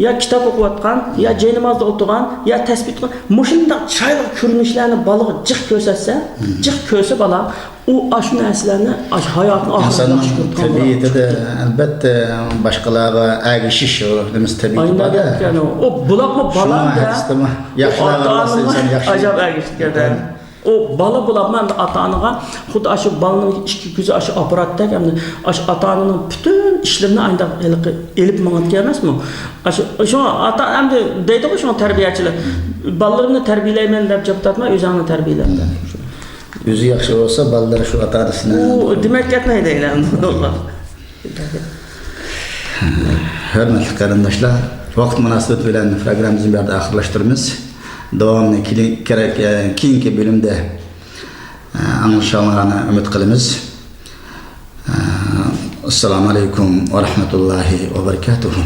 يا كىتاب ئوقۇۋاتقان، يا جاينامازدا ئولتۇرغان، يا تەسبىھ تۇتقان، مۇشۇنداق چىرايلىق كۆرۈنۈشلەرنى بالىغا جىق كۆرسەتسە، جىق كۆرسە بالا، ئۇ ئاشۇ نەرسىلەرنى ئاشۇ ھاياتىنى ئاخىرىغىچە ئىنساننىڭ تەبىئىتىدە، ئەلبەتتە، باشقىلارغا ئەگىشىش، ئۇ نېمىسى تەبىئىتى بار-دە. ئۇ بولۇپمۇ شۇڭا بالام-دە، ھەدىستىمۇ، ئۇ ياخشىلارغا ئاتا-ئانىمۇ ئىنسان ياخشى ئاجايىپ ئەگىشىدىكەن-دە. ئۇ بالا بولۇپمۇ ئەمدى ئاتا-ئانىغا خۇددى ئاشۇ بالىنىڭ ئىككى كۆزى ئاشۇ ئاپپاراتتەك، ئەمدى ئاشۇ ئاتا-ئانىنىڭ پۈتۈن ئىشلىرىنى ئانداق ھېلىقى ئېلىپ ماڭىدىكەن ئەمەسمۇ؟ ئاشۇ، شۇڭا ئاتا ئەمدى دەيدىغۇ شۇڭا تەربىيەچىلەر، بالىلىرىمنى تەربىيەلەيمەن دەپ جىق تارتما، ئۆزۈڭنى تەربىيەلە دەپ. ئۆزى ياخشى بولسا، بالىلىرى شۇ ئاتا-ئانىسىنى. ئۇ دېمەك كەتمەيدۇ ئەيلەندى. ھۆرمەتلىك قېرىنداشلار، ۋاقىت مۇناسىۋىتى بىلەن پروگراممىمىزنى بۇ يەردە ئاخىرلاشتۇرىمىز. داۋامىنى كېلە-، كېرەك، ئە، كېيىنكى بۆلۈمدە، ئە، ئاڭلىشىڭلارنى ئۈمىد قىلىمىز. ئە، ئەسسالامۇ ئەلەيكۇم ۋە رەھمەتۇللاھى ۋە بەرىكاتۇھۇ.